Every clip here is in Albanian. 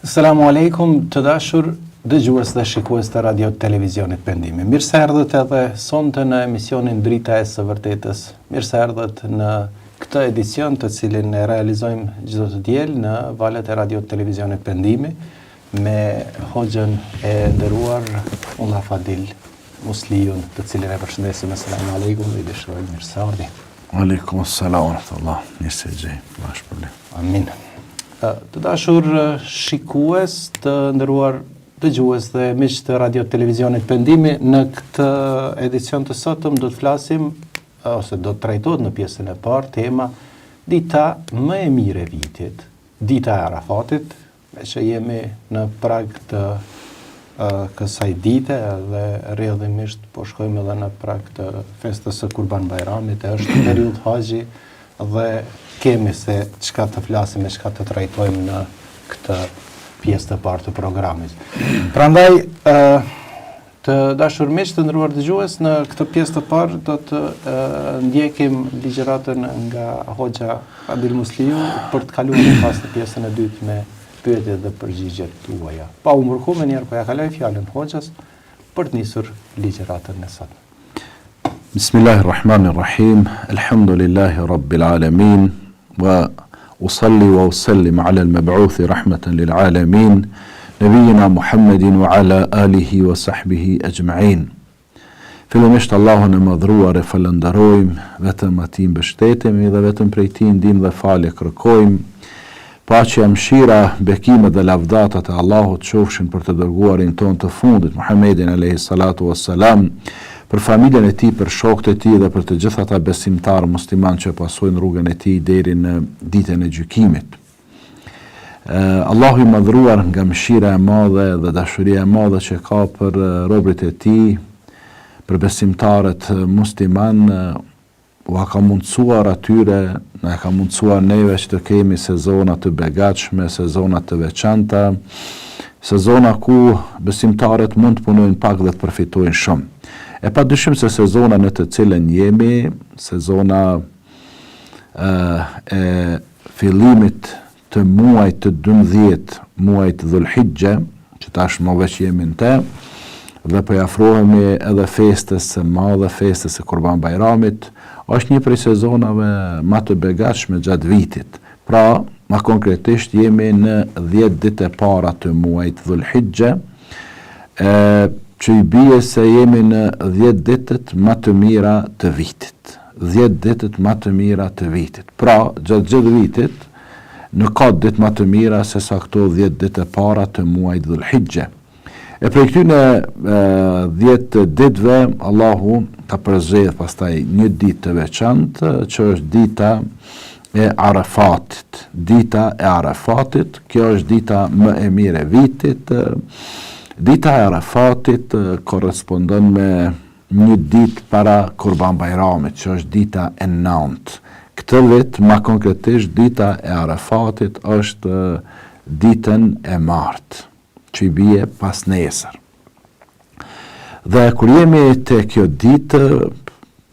Selamu alejkum të dashur dëgjues dhe shikues të Radio Televizionit Pendimi. Mirë se erdhët edhe sonte në emisionin Drita e së Vërtetës. Mirë se erdhët në këtë edicion të cilin e realizojmë çdo të diel në valët e Radio Televizionit Pendimi me hoxhën e nderuar Mulla Fadil Musliun, të cilin e përshëndesim me selamu alejkum dhe i dëshirojmë mirëseardhje. Alejkum selam rahmetullah, mirë se ju gjej, Allahu ju shpërbleftë. Amin. Të dashur shikues, të nderuar dëgjues dhe miq të Radio Televizionit Pendimi, në këtë edicion të sotëm do të flasim ose do të trajtohet në pjesën e parë tema dita më e mirë e vitit, dita e Arafatit, Meqë jemi në prag të kësaj dite dhe rrjedhimisht po shkojmë edhe në prag të festës së Kurban Bajramit, e është periudhë haxhi dhe kemi se çka të flasim e çka të trajtojmë në këtë pjesë të parë të programit. Prandaj, Të dashur miq, të nderuar dëgjues, në këtë pjesë të parë do të ndjekim ligjëratën nga Hoxha Fadil Musliu për të kaluar më pas në pjesën e dytë me pyetjet dhe përgjigjet tuaja. Pa u mërku menjëherë po ja kaloj fjalën Hoxhës për të nisur ligjëratën e sotme. Bismillahirrahmanirrahim. Elhamdulillahi rabbil alamin. Wa usalli wa usallim ala al-mab'uthi rahmatan lil alamin, nebijina Muhammedin wa ala alihi wa sahbihi ejma'in. Fillimisht Allahun e Madhëruar e falënderojmë, vetëm Atij mbështetemi dhe vetëm prej Tij ndihmë dhe falje kërkojmë. Paqja, mëshira, bekimet dhe lavdatat e Allahut qofshin për të dërguarin tonë të fundit, Muhammedin alejhi salatu ue selam, për familjen e tij, për shokët e tij dhe për të gjithë ata besimtarë muslimanë që pasojnë rrugën e tij deri në Ditën e Gjykimit. Allahu i Madhëruar nga mëshira e madhe dhe dashuria e madhe që ka për robërit e tij, për besimtarët muslimanë, Ua ka mundësuar atyre, na e ka mundësuar neve që të kemi sezona të begatshme, sezona të veçanta, sezona ku besimtarët mund të punojnë pak dhe të përfitojnë shumë. E pa dyshim se sezona në të cilën jemi, sezona e fillimit të muajit të 12, muajit Dhul-Hixhe, që tashmë veç jemi në te, dhe po i afrohemi edhe festës së madhe, festës së Kurban Bajramit, është një prej sezonave ma të begatshme gjatë vitit. Pra, ma konkretisht jemi në 10 ditë e para të muajit Dhul-Hixhe, e që i bie se jemi në 10 ditët ma të mira të vitit. 10 ditët ma të mira të vitit. Pra, gjatë gjithë vitit, nuk ka ditë ma të mira se sa këto 10 ditë e para të muajit Dhul-Hixhe. E prej këtyne 10 ditëve, Allahu ka përzgjedh pastaj një ditë të veçantë, që është dita e Arafatit. Dita e Arafatit, kjo është dita më e mirë e vitit. Dita e Arafatit korrespondon me një ditë para Kurban Bajramit, që është dita e nëntë. Këtë vit, ma konkretisht, dita e Arafatit është ditën e martë, që i bie pasnesër. Dhe kur jemi te kjo ditë,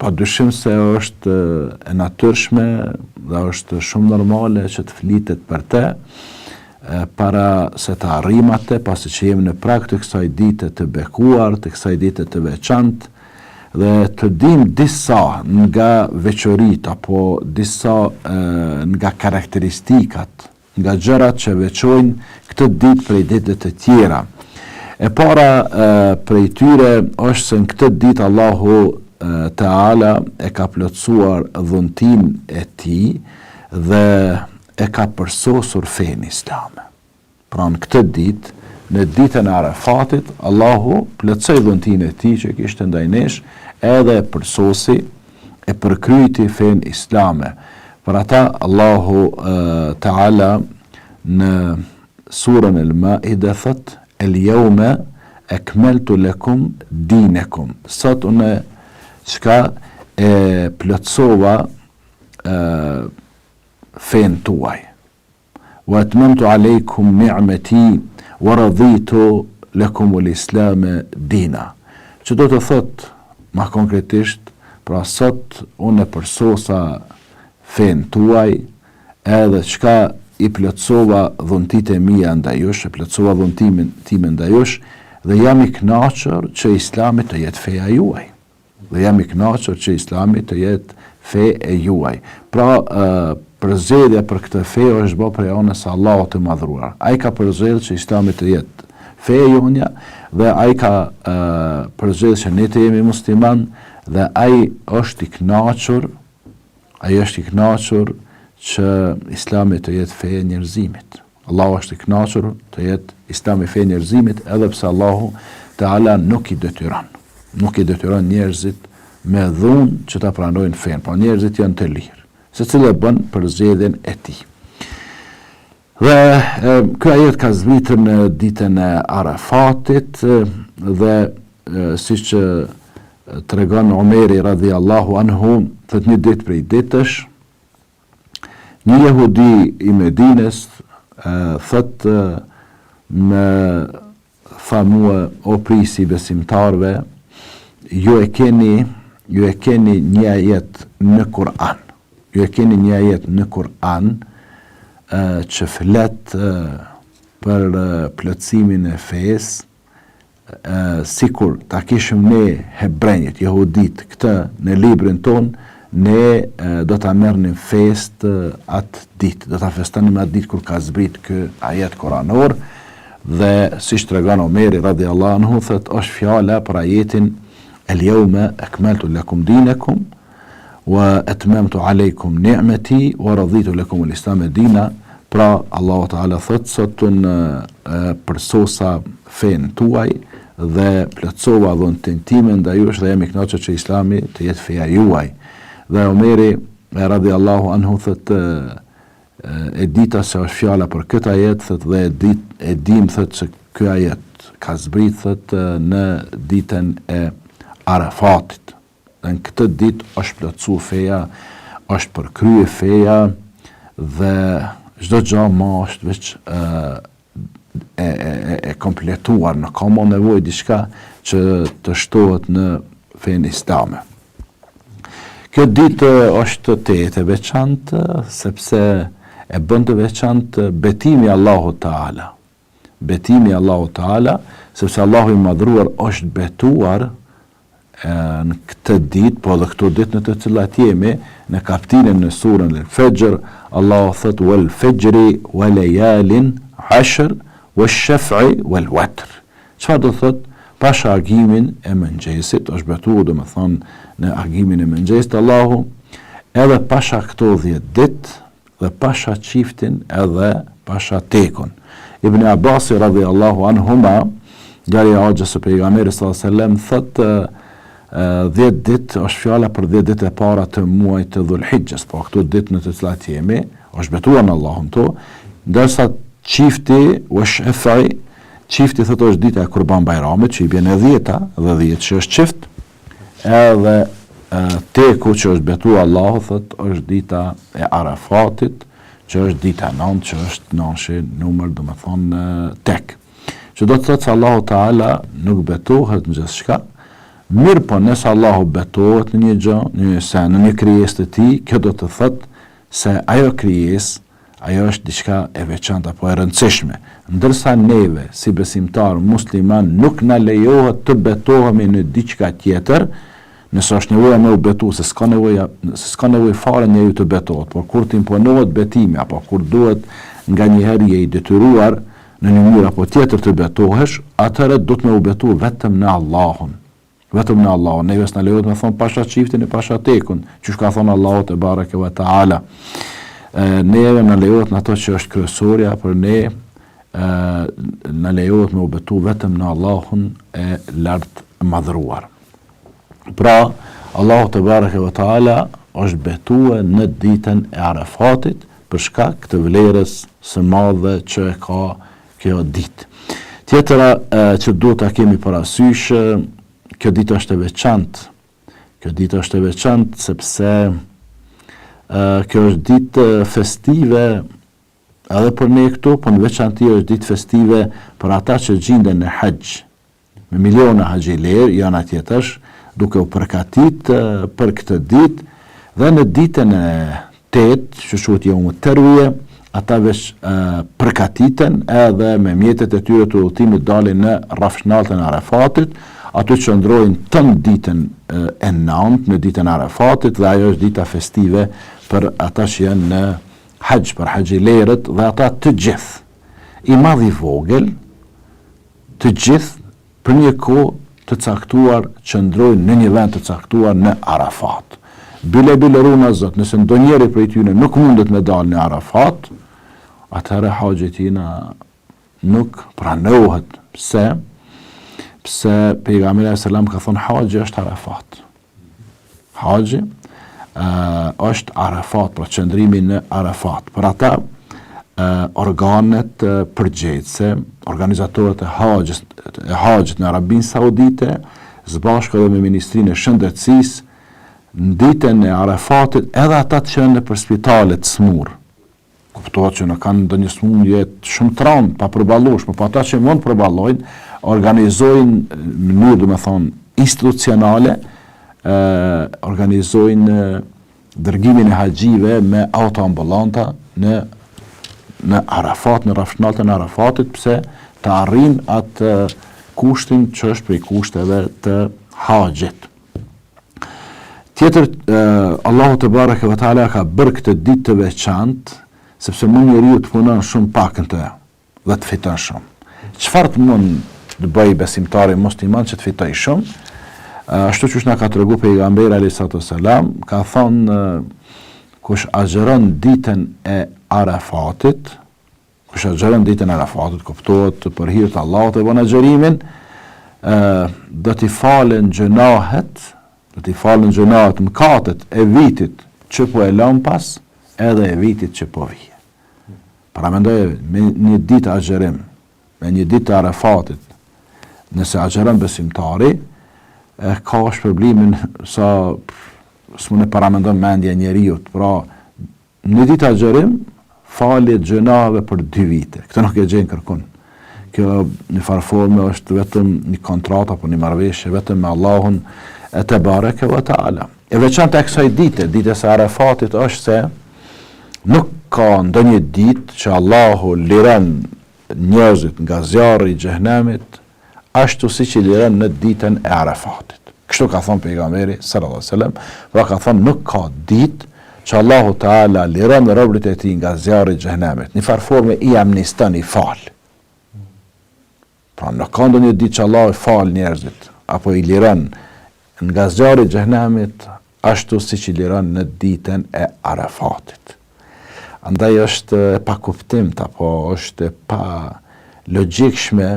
pa dyshim se është e natyrshme dhe është shumë normale që të flitet për te, para se të arrijmë atë, pasi që jemi në prag të kësaj dite të bekuar, të kësaj dite të veçantë, dhe të dimë disa nga veçoritë apo disa nga karakteristikat, nga gjërat që veçojnë këtë ditë prej ditëve të tjera. E para prej tyre është se në këtë ditë Allahu Teala e ka plotësuar dhuntinë e tij dhe e ka përsosur fenë islame. Pra në këtë ditë, në ditën e Arafatit, Allahu plotësoi dhuntinë e tij që kishte ndaj nesh, edhe e përsosi, e përkryejti fenë islame. Për ata Allahu Teala në surën El Maide thotë El jeume ekmeltu lekum dinekum. Sot unë çka e plotësova fenë tuaj. Wa atmamtu alejkum ni'meti wa raditu lekum al-islame dina. Që do të thotë, ma konkretisht, pra sot unë e përsosa fenë tuaj, edhe çka i plotësova dhuntitë e mia ndaj jush, e plotësova dhuntimin time ndaj jush dhe jam i kënaqur që Islami të jetë feja juaj. Dhe jam i kënaqur që Islami të jetë fe e juaj. Pra, përzgjedhja për këtë fe është bërë prej anës së Allahut të Madhëruar. Ai ka përzgjedhur që Islami të jetë fe e jonja dhe ai ka përzgjedhur që ne të jemi musliman dhe ai është i kënaqur Ai është i kënaqur që Islami të jetë fe e njerëzimit. Allahu është i kënaqur të jetë Islami fe e njerëzimit edhe pse Allahu Teala nuk i detyron. Nuk i detyron njerëzit me dhunë që ta pranojnë fenë, po njerëzit janë të lirë. Secili e bën përzgjedhjen e tij. Dhe ky ajet ka zbritur në ditën e Arafatit dhe siç tregon Omeri radhiyallahu anhu, thotë një ditë prej ditësh, një jehudi i Medinës thotë më tha mua o prijësi i besimtarëve, ju e keni ju e keni një ajet në Kur'an. Ju e keni një ajet në Kur'an që flet për plotësimin e fesë, sikur ta kishim ne hebrenjët, jehudit, këtë në librin tonë, ne do ta merrnim festë atë ditë, do ta festonim atë ditë kur ka zbrit ky ajet kuranor dhe siç tregon Omeri radhiyallahu anhu thotë është fjala për ajetin el yawma akmaltu lakum dinakum wa atmamtu alaykum ni'mati wa raditu lakum al-islam dina pra Allahu Teala thotë sot unë përsosa fenë tuaj dhe plotësova dhuntinë time ndaj jush dhe jam i kënaqur që Islami të jetë feja juaj. Dhe Omeri radhiyallahu anhu thotë e dita se është fjala për këtë ajet thotë dhe e dit e dim thotë se ky ajet ka zbrit thotë në ditën e Arafatit. Dhe në këtë ditë është plotësu feja, është përkrye feja dhe çdo gjë ma është veç e, e, e, e kompletuar, nuk ka ma nevojë diçka që të shtohet në fenë islame. Kjo ditë është tejet e veçantë, sepse e bën të veçantë betimi i Allahut Teala. Betimi i Allahut Teala, sepse Allahu i Madhëruar është betuar në këtë ditë, po edhe këto ditë në të cilat jemi, në kaptinën në surën El Fexhr, Allahu thotë wal fexhri wa lejalin ashr wa shef'i wal watr. Çfarë do thotë? Pasha agimin e mëngjesit, është betuar domethënë në agimin e mëngjesit Allahu, edhe pasha këto 10 ditë, dhe pasha çiftin edhe pasha tekun. Ibn Abasi radhiyallahu anhuma, djali i axhës së pejgamberit sallallahu alajhi wasallam, thotë 10 ditë është fjala për 10 ditë e para të muajit të Dhul-Hixhes, po këto ditë në të cilat jemi, është betuar në Allahun to, ndërsa çifti wa shefai, çifti thotë është dita e Kurban Bajramit që i bjen e dhjeta dhe 10 që është çift, Edhe teku që është betu Allahu, thot, është dita e Arafatit, që është dita e nëntë, që është nënshi numër, domethonë, tek. Që do të thotë se Allahu Teala nuk betohet në gjithçka, mirëpo nëse Allahu betohet në një gjë, në një sen, në një krijesë të tij, kjo do të thotë se ajo krijesë Ajo është diçka e veçantë apo e rëndësishme. Ndërsa neve, si besimtarë muslimanë, nuk na lejohet të betohemi në diçka tjetër, nëse është nevoja me u betu, se s'ka nevoja, se s'ka nevojë fare njeriu të betohet, por kur të imponohet betimi apo kur duhet nganjëherë je i detyruar në një mënyrë apo tjetër të betohesh, atëherë duhet me u betu vetëm në Allahun. Vetëm në Allahun, neve s'na lejohet me thonë pasha çiftin e pasha tekun, qysh ka thonë Allahu tebareke ve teala. Neve na lejohet në ato që është kryesorja për ne, na lejohet me u betu vetëm në Allahun e lartmadhëruar. Pra, Allahu tebareke ve teala është betue në ditën e Arafatit për shkak të vlerës së madhe që e ka kjo ditë. Tjetra që duhet ta kemi parasysh, kjo ditë është e veçantë. Kjo ditë është e veçantë sepse kjo është ditë festive edhe për ne këtu, po në veçanti është ditë festive për ata që gjinden në haxh. Me miliona haxhilerë janë atje tash duke u përgatit për këtë ditë dhe në ditën e tetë, që quhet Jeumu Terwije, Ata veç përgatiten edhe me mjetet e tyre të udhëtimit dalin në rrafshnaltën e Arafatit, aty qëndrojnë tënë ditën e nantë në ditën e Arafatit dhe ajo është dita festive për ata që janë në haxh, për haxhilerët dhe ata të gjithë, i madh i vogël, të gjithë për një kohë të caktuar qëndrojnë në një vend të caktuar në Arafat. Bile bile runa Zot, nëse ndonjëri prej tyre nuk mundet me dalë në Arafat, atëherë haxhi i tina nuk pranohet. Pse? Pse pejgamberi alejhi selam ka thonë haxhi është Arafat. Haxhi është Arafat, pra qëndrimi në Arafat. Për ata organet përgjegjëse, organizatorët e haxhit, e haxhit në Arabinë Saudite, së bashku edhe me Ministrinë e Shëndetësisë, në ditën e Arafatit edhe ata që janë nëpër spitale të smurë, Kuptohet që nuk kanë ndonjë sëmundje shumë të rëndë, papërballueshme, po ata që mund të përballojnë, organizojnë në mënyrë, domethënë, institucionale, ë organizojnë dërgimin e haxhive me autoambulanta në në Arafat, në rrafshnaltën e Arafatit, pse të arrijnë atë kushtin që është prej kushteve të haxhit. Tjetër, Allahu tebareke ve teala ka bërë këtë ditë të veçantë, sepse mund njeriu të punon shumë pak në të dhe të fiton shumë. Çfarë të mund të bëjë besimtari musliman që të fitojë shumë? Ashtu qysh na ka tregu pejgamberi alayhi salatu selam, ka thonë kush agjëron ditën e Arafatit, Kush agjëron ditën e Arafatit, kuptohet për hir të Allahut e bën agjërimin, ë do t'i falen gjynahet, do t'i falen gjynahet mëkatet e vitit që po e lën pas, edhe e vitit që po vije. Paramendoje me një ditë agjërim, me një ditë të Arafatit, nëse agjëron besimtari, e ka shpërblimin sa s'mund e paramendon mendja e njeriut. Pra, Një ditë agjërim, falje të gjynaheve për dy vite. Këtë nuk e gjen kërkun. Kjo në farë forme është vetëm një kontratë apo një marrëveshje vetëm me Allahun e tebareke ve teala. E veçanta e kësaj dite, ditës së Arafatit është se nuk ka ndonjë ditë që Allahu liron njerëzit nga zjarri i xhehenemit ashtu siç i liron në ditën e Arafatit. Kështu ka thënë pejgamberi sallallahu alejhi ve sellem, pra ka thënë nuk ka ditë që Allahu Teala liron robërit e tij nga zjarri i xhehenemit, në farë forme i amniston, i fal. Pra nuk ka ndonjë ditë që Allahu i fal njerëzit apo i liron nga zjarri i xhehenemit ashtu siç i liron në ditën e Arafatit. Andaj është e pakuptimtë apo është e palogjikshme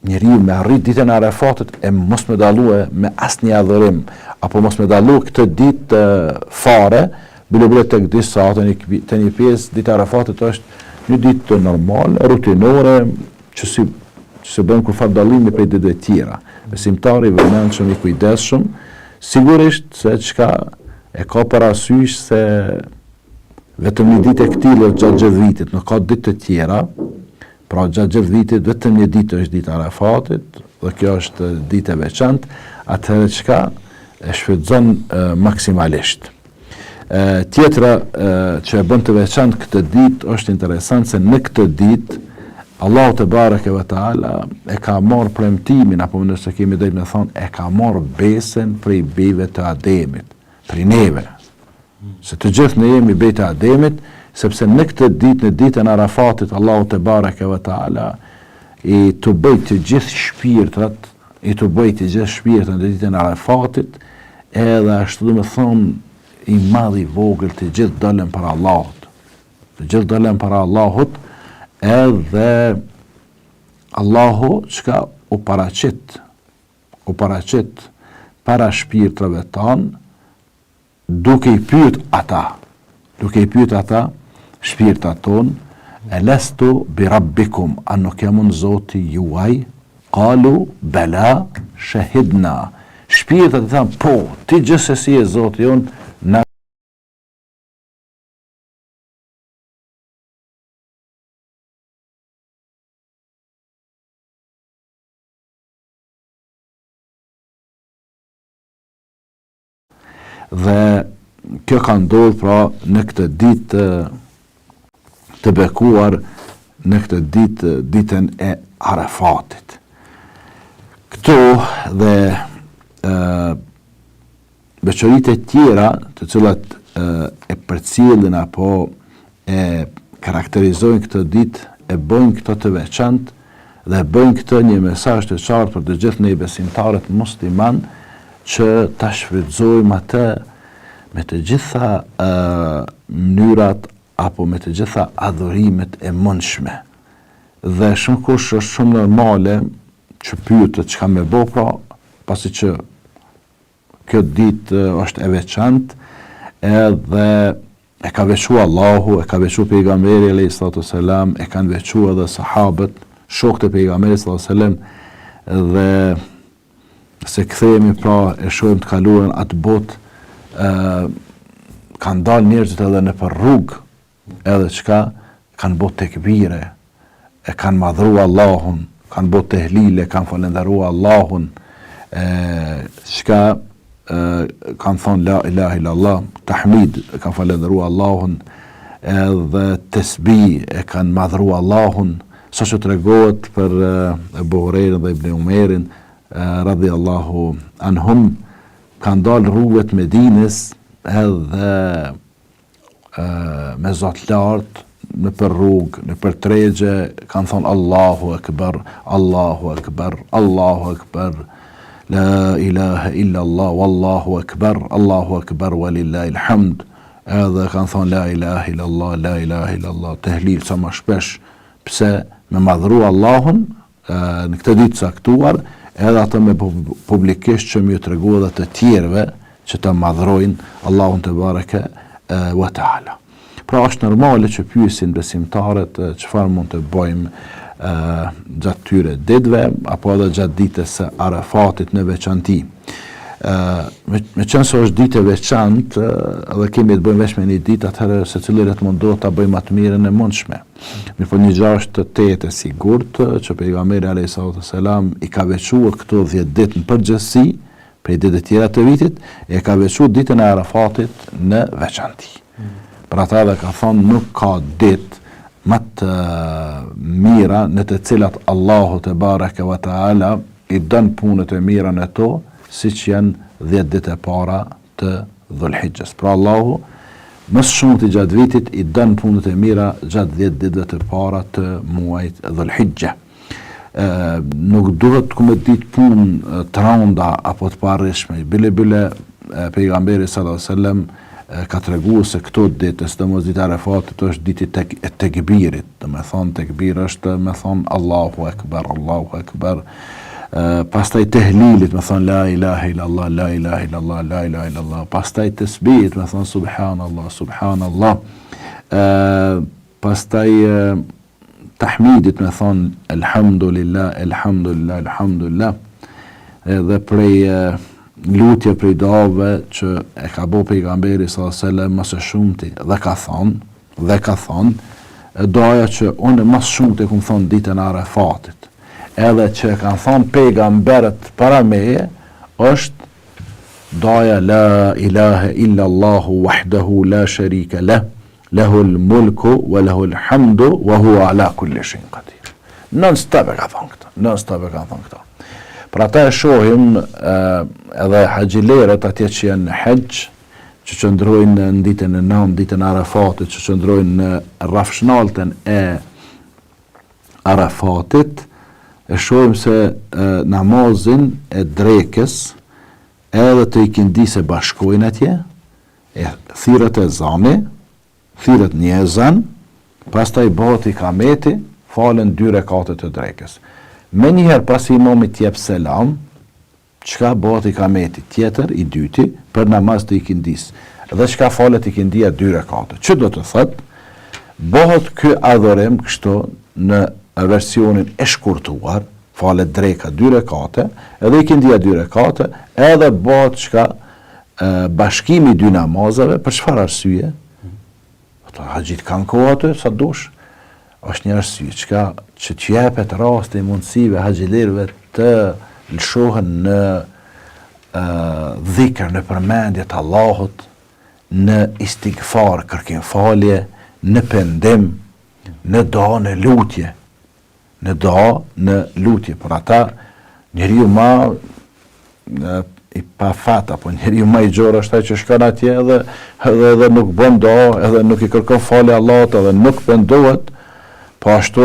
njeriu me arrit ditën e Arafatit e mos me dallue me asnjë adhurim apo mos me dallu këtë ditë fare, bile bile tek disa, te një, te një pjesë, dita e Arafatit është një ditë normale, rutinore, që si që s'e bën kurrfarë dallimi prej ditëve tjera. Besimtari i vëmendshëm, i kujdesshëm, sigurisht se çka e ka parasysh se vetëm një ditë e këtillë është gjatë gjithë vitit, nuk ka ditë të tjera, pra gjatë gjithë vitit vetëm një ditë është dita e Arafatit dhe kjo është ditë e veçantë, atëherë çka e shfrytëzon maksimalisht. Tjetra që e bën të veçantë këtë ditë është interesant se në këtë ditë Allahu tebareke ve teala e ka marrë premtimin apo nëse kemi drejt me thonë e ka marrë besën prej bijve të Ademit, prej neve. Se të gjithë ne jemi bijtë e Ademit, sepse në këtë ditë, në ditën e Arafatit, Allahu tebareke ve teala i tuboi të gjithë shpirtrat, i tuboi të gjithë shpirtrat në ditën e Arafatit, edhe ashtu domethonë i madh i vogël të gjithë dolën para Allahut. Të gjithë dolën para Allahut, edhe Allahu çka u paraqit, u paraqit para shpirtrave tanë, duke i pyet ata, duke i pyet ata shpirtrat tonë, elestu bi rabbikum, a nuk jam unë Zoti juaj? Kalu bela shahidna. Shpirtrat i thanë, po, ti gjithsesi je Zoti jonë, na Dhe kjo ka ndodhur pra në këtë ditë të, të bekuar në këtë ditë, ditën e Arafatit. Këto dhe e, veçoritë e tjera të cilat e, e përcjellin apo e karakterizojnë këtë ditë, e bëjnë këtë të veçantë dhe e bëjnë këtë një mesazh të qartë për të gjithë ne besimtarët muslimanë që ta shfrytëzojmë atë me të gjitha mënyrat apo me të gjitha adhurimet e mundshme. Dhe shumëkush është shumë normale që pyetet çka me bo pra, pasi që kjo ditë është e veçantë edhe e ka veçu Allahu, e ka veçu pejgamberi alayhi salatu selam, e kanë veçu edhe sahabët, shokët e pejgamberit sallallahu alaihi wasallam dhe se kthehemi pra e shohim të kaluarën atëbotë ë kanë dalë njerëzit edhe nëpër rrugë edhe çka kanë bo tekbire e kanë madhru Allahun, kanë bo tehlile, kanë falënderu Allahun, e çka e, kanë thonë la ilaha illallah, tahmid, e kanë falënderu Allahun, edhe tesbih, e kanë madhru Allahun, sa që tregohet për Ebu Hurejrën dhe Ibn Umerin, radhi Allahu anhum, kanë dalë rrugëve të Medinës edhe me zo të lartë nëpër rrugë, nëpër tregje, kanë thonë Allahu Ekber, Allahu Ekber, Allahu Ekber, La ilaha illa Allah, Wallahu Ekber, Allahu Ekber, Walillahil hamd, edhe kanë thonë La ilaha illa Allah, La ilaha illa Allah, tehlil sa ma shpesh, pse me madhru Allahun, në këtë ditë të caktuar, edhe atë me publikisht që me ju tregu edhe të tjerëve që të madhrojnë Allahun tebareke ve teala. Pra është normale që pyesin besimtarët çfarë mund të bëjmë gjatë këtyre ditëve apo edhe gjatë ditës së Arafatit në veçanti. Me, meqenëse është ditë e veçantë edhe kemi të bëjmë veç me një ditë, atëherë secili le të mundohet ta bëjë më të mirën e mundshme. Mirëpo një gjë është tejet e sigurt që pejgamberi alayhi salatu selam i ka veçuar këto 10 ditë në përgjithësi prej ditëve të tjera të vitit, e ka veçuar ditën e Arafatit në veçanti. Mm. Për ata edhe ka thonë nuk ka ditë më të mira në të cilat Allahu tebareke ve teala i don punët e mira në to, siç janë 10 ditë e para të Dhul-Hixhes. Pra Allahu më së shumti gjatë vitit i don punët e mira gjatë 10 ditëve të para të muajit Dhul-Hixhe. Ë nuk duhet ku me ditë punë të rënda apo të paarritshme. Bile bile pejgamberi sallallahu alajhi wasallam ka treguar se këto ditë, sidomos dita e Arafatit është ditë tek, e tekbirit, domethonë tekbir është me thonë Allahu Ekber, Allahu Ekber, pastaj tehlilit me thonë la ilaha illallah, la ilaha illallah, la ilaha illallah, pastaj tesbihit me thonë subhanallah, subhanallah, pastaj tahmidit me thonë elhamdulillah, elhamdulillah, elhamdulillah, edhe prej lutje prej duave që e ka bo pejgamberi sallallahu alajhi wasallam më së shumti dhe ka thonë, dhe ka thonë, duaja që unë më së shumti e kum thonë ditën e Arafatit, edhe që e kanë thonë pejgamberët para meje, është duaja la ilahe illa Allahu wahdahu la sharika leh, Lehul mulku wa lehul hamdu wa huwa ala kulli shay'in qadir. Non stop e ka thonë këtë, non stop e ka thonë këtë. Për ata e shohim edhe haxhilerët atje që janë në haxh, që qëndrojnë në ditën e nëntë, ditën e Arafatit, që qëndrojnë në rrafshnaltën e Arafatit, e shohim se namazin e drekës edhe të ikindisë e bashkojnë atje, E thirret ezani, thirret një ezan, pastaj bëhet ikameti, falen dy rekate të drekës. Menjëherë pasi imami të jep selam, çka bëhet ikameti tjetër, i dyti, për namaz të ikindisë. Dhe çka falet ikindia dy rekate. Që do të thotë, bëhet ky adhurim kështu në versionin e shkurtuar, falet dreka dy rekate, edhe ikindia dy rekate, edhe bëhet çka bashkimi i dy namazeve, për çfarë arsye? Ato haxhit kanë kohë aty, sa dush. Është një arsye, çka që të jepet rasti i mundësive haxhilerëve të lëshohen në dhikr, në përmendje të Allahut, në istigfar, kërkim falje, në pendim. Në dua, në lutje. Në dua, në lutje. Por ata, njeriu ma i pafat, apo njeriu ma i gjorë është ai që shkon atje edhe, edhe, edhe nuk bën dua, edhe nuk i kërkon falje Allahut, edhe nuk pendohet, po ashtu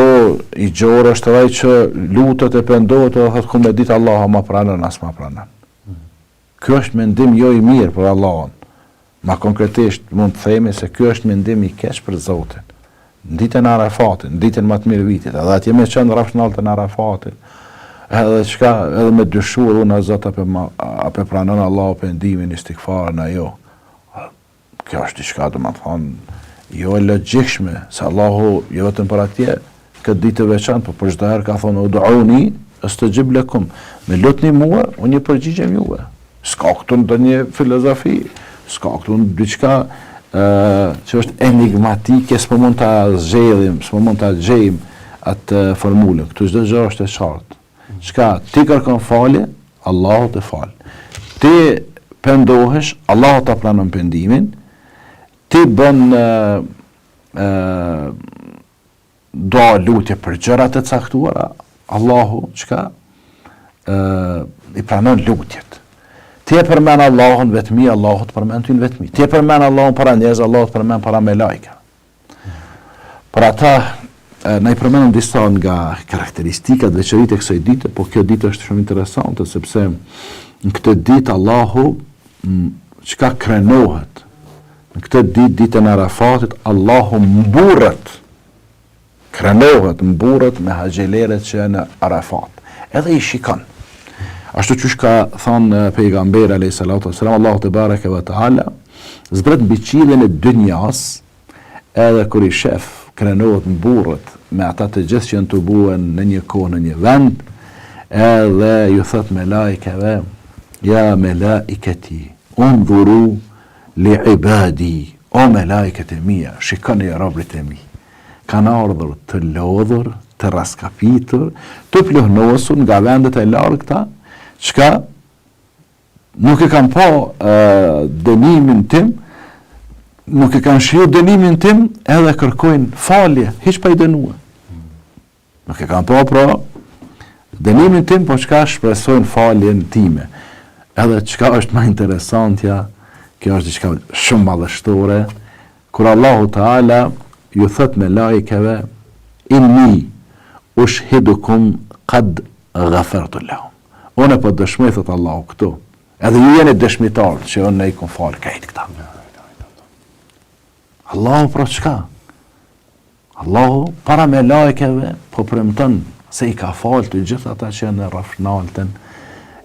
i gjorë është edhe ai që lutet e pendohet edhe thotë ku me ditë Allahu ma pranon, a s'ma pranon. Ky është mendim jo i mirë për Allahun. Ma konkretisht mund të themi se ky është mendim i keq për Zotin. Në ditën e Arafatit, në ditën më të mirë vitit, edhe atje me qenë rrafshnaltën e Arafatit, edhe çka, edhe me dyshu edhe unë Zot a pe ma, a pe pranon Allahu pendimin, istigfarin a jo. Kjo është diçka, domethënë, jo e logjikshme, se Allahu jo vetëm për atje, këtë ditë të veçantë, po për çdo herë ka thonë ud'uni estexhib lekum. Më lutni mua, unë ju përgjigjem juve. S'ka këtu ndonjë filozofi, s'ka këtu diçka ë që është enigmatike, s'po mund ta zgjedhim, s'po mund ta gjejmë atë formulën. Këtu çdo gjë është e qartë. Çka ti kërkon falje, Allahu të fal. Ti pendohesh, Allahu ta pranon pendimin. Ti bën ë dua lutje për gjëra të caktuara, Allahu çka ë i pranon lutjet. Ti e përmend Allahun vetmi, Allahu të përmend ty në vetmi. Ti e përmend Allahun para njerëzve, Allahu të përmend para melaikeve. Për ata na i përmendëm disa nga karakteristikat, veçoritë e kësaj dite, po kjo ditë është shumë interesante sepse në këtë ditë Allahu çka krenohet Në këtë ditë, ditën e Arafatit, Allahu mburret, krenohet, mburret me haxhilerët që janë në Arafat. Edhe i shikon. Ashtu qysh ka thënë pejgamberi alayhi salatu wasalam, Allahu tebareke ve teala zbret mbi qiellin e dynjas, edhe kur i shef, krenohet mburret me ata të gjithë që janë tubuar në një kohë në një vend, edhe ju thot melaikeve, ja melaiketi, undhuru Li ibadi, o melajket e mia, shikoni robërit e mi. Kanë ardhur të lodhur, të rraskapitur, të pluhnosur nga vendet e largëta, çka nuk e kanë pa dënimin tim, nuk e kanë shiju dënimin tim, edhe kërkojnë falje, hiç pa i dënue. Nuk e kanë pa pra dënimin tim, po çka shpresojnë faljen time. Edhe çka është ma interesantja, kjo është diçka shumë madhështore, kur Allahu Teala ju thot melaikeve, inni ushhidukum kad ghafartu lahum. Unë po dëshmoj, thot Allahu këtu, edhe ju jeni dëshmitar që unë i kom falë krejt këta. Allahu pra çka? Allahu para melaikeve po premton se i ka falë të gjithë ata që janë në rrafshnaltën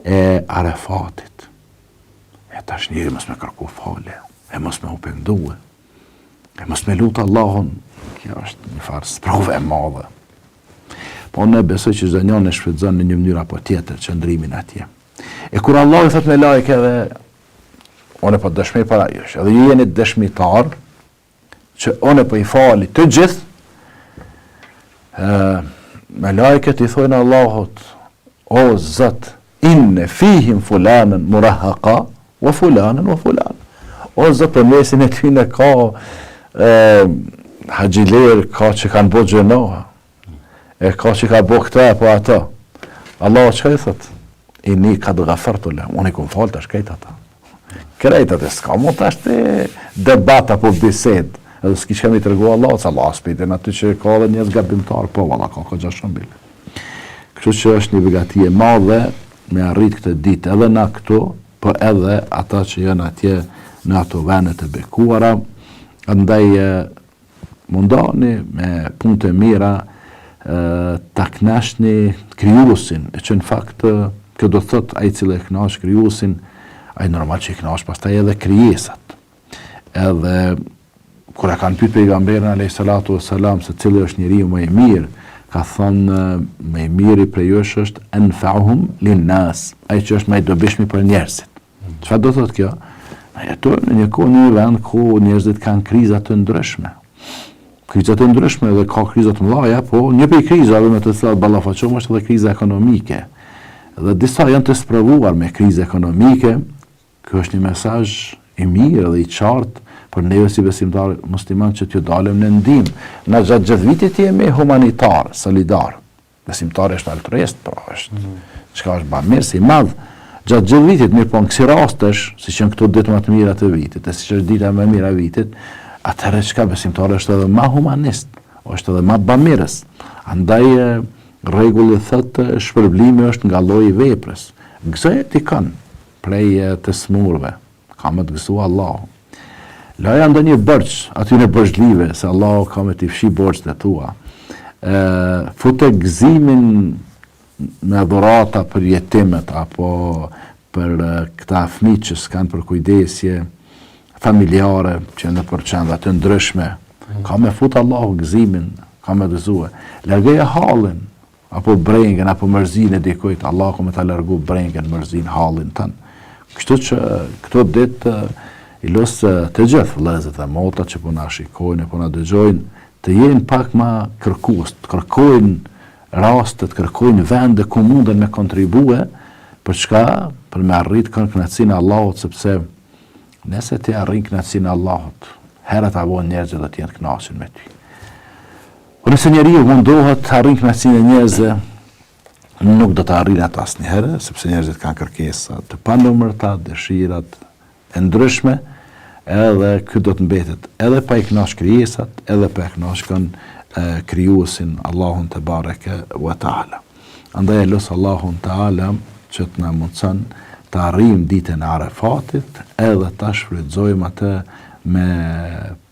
e Arafatit. E tash njeri mos me kërku falje, e mos me u pendue, e mos me lutë Allahun, kjo është një farë sprove e madhe. Po unë besoj që çdo njeri e shfrytëzon në një mënyrë apo tjetër qëndrimin atje. E kur Allahu i thot melaikeve, unë po dëshmoj para jush, edhe ju jeni dëshmitar, që unë po i fali të gjithë, melaiket i thojnë Allahut, o Zot, inne fihim fulanen murahaka, wa fulanen, wa fulanen. O Zot, për mesin e tyne ka e, haxhiler, ka që kanë bo gjynahe, e ka që ka bo këta apo ato. Allahu çka i thot? Inni kad gafartu lehum, unë i kom falë tash krejt ata. Krejt ata, s'ka mo tash te debat apo bisedë, edhe s'ki çka me i tregu Allahut, se Allah s'pe din aty që ka edhe njerëz gabimtar, po valla ka ka gja shumë bile. Kështu që është një begati e madhe me arrit këtë ditë edhe na këtu, po edhe ata që janë atje në ato vende të bekuara, andaj Mundohuni me punë të mira ta kënaqni krijuesin, e që në fakt kjo do të thotë ai i cili e kënaq krijuesin, ai normal që i kënaq pastaj edhe krijesat. Edhe kur e kanë pyet pejgamberin alayhi salatu wassalam se cili është njeriu më i mirë, ka thënë më i miri prej jush është enfa'uhum lin-nas, ai që është më i dobishmi për njerëzit. Çfarë do thotë kjo? Na jetojmë në një kohë në një vend ku njerëzit kanë kriza të ndryshme. Kriza të ndryshme dhe ka kriza të mëdha, po një prej krizave me të cilat ballafaqohemi është edhe kriza ekonomike. Dhe disa janë të sprovuar me krizë ekonomike. Ky është një mesazh i mirë dhe i qartë Për neve si besimtarë muslimanë që t'ju dalim në ndihmë. Na gjatë gjithë vitit jemi humanitarë, solidarë. Besimtari është altruist, pra është mm. çka është bamirës i madh. Gjatë gjithë vitit, mirëpo në kësi rastesh, siç janë këto ditë më të mira të vitit, e siç është dita më e mirë e vitit, atëherë çka besimtari është edhe ma humanist, është edhe ma bamirës. Andaj rregulli thotë shpërblimi është nga lloji i veprës. Gëzoje dikon prej të smurve, Ka me të gëzu Allahu. Laja ndonjë borxh atyne borxhlive, se Allahu ka me t'i fshi borxhet e tua. E, fute gëzimin me dhurata për jetimët, apo për këta fëmijë që s'kanë përkujdesje familjare, që janë nëpër qendra të ndryshme. Ka me fut Allahu gëzimin, ka me gëzue. Largoje hallin, apo brengën, apo mërzinë e dikujt, Allahu ka me ta largu brengën, mërzinë, hallin tënd. Kështu që këto ditë i lus të gjithë vëllezërit dhe motrat që po na shikojnë e po na dëgjojnë, të jenë pak ma kërkues, të kërkojnë raste, të kërkojnë vende ku munden me kontribue, për çka? Për me arrit kënaqësinë e Allahut, sepse nëse ti arrin kënaqësinë e Allahut, herët a vonë njerëzit do të jenë të kënaqur me ty. Por nëse njeriu mundohet të arrijë kënaqësinë e njerëzve, nuk do ta arrijë atë asnjëherë, sepse njerëzit kanë kërkesa të panumërta, dëshirat e ndryshme, edhe ky do të mbetet edhe pa i kënaq krijesat, edhe pa e kënaq kan krijuesin Allahun tebareke ve teala. Andaj e lus Allahun teala që të na mundëson të arrijmë ditën e Arefatit edhe ta shfrytëzojmë atë me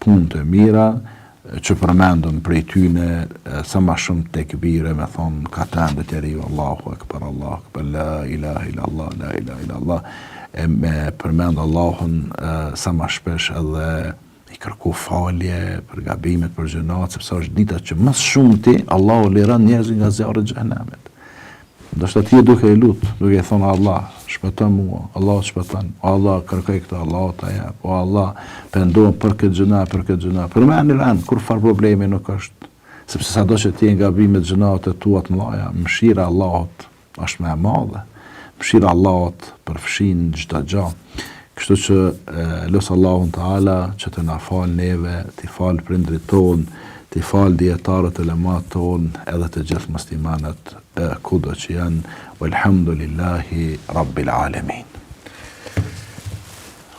punë të mira, që përmendëm prej tyne sa ma shumë tekbire me thonë katër njeriu Allahu Ekber Allahu Ekber la ilahe illa Allah la ilahe illa Allah e me përmend Allahun sa ma shpesh edhe i kërku falje për gabimet për gjynahet sepse është dita që më së shumti Allahu liron njerëzit nga zjarri i xhehenemit Ndoshta ti je duke e lut, duke i thonë Allah, shpëto mua, Allahu të shpëton, o Allah, kërkoj këtë, Allahu ta jep, o Allah, pendohem për këtë gjynah, për këtë gjynah. Për me një rend, kurrfarë problemi nuk është, sepse sado që të jenë gabimet gjynahet e tua të mëdha, mëshira e Allahut është më e madhe. Mëshira e Allahut përfshin çdo gjë. Kështu që lus Allahun Teala që të na falë neve, t'i falë prindërit tonë, t'i falë dijetarët ulemat tonë edhe të gjithë muslimanët kudo që janë, Walhamdulillahi Rabbil Alemin.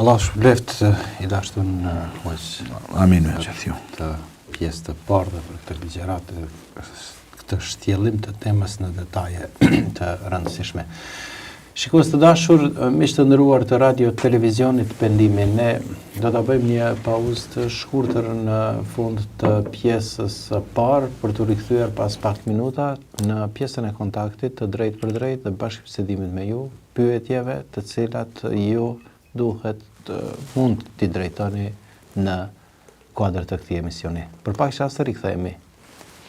Allahu të shpërbleftë i dashtun hoxhë. Amin me gjithë ju. Këtë pjesë të parë dhe për këtë ligjëratë këtë shtjellim të temës në detaje të rëndësishme. Shikues të dashur, miq të nderuar të radio televizionit Pendimi, ne do ta bëjmë një pauzë të shkurtër në fund të pjesës së parë për t'u rikthyer pas pak minuta në pjesën e kontaktit të drejtpërdrejtë dhe bashkëbisedimit me ju, pyetjeve të cilat ju duhet të, mund t'i drejtoni në kuadër të këtij emisioni. Për pak çaste rikthehemi.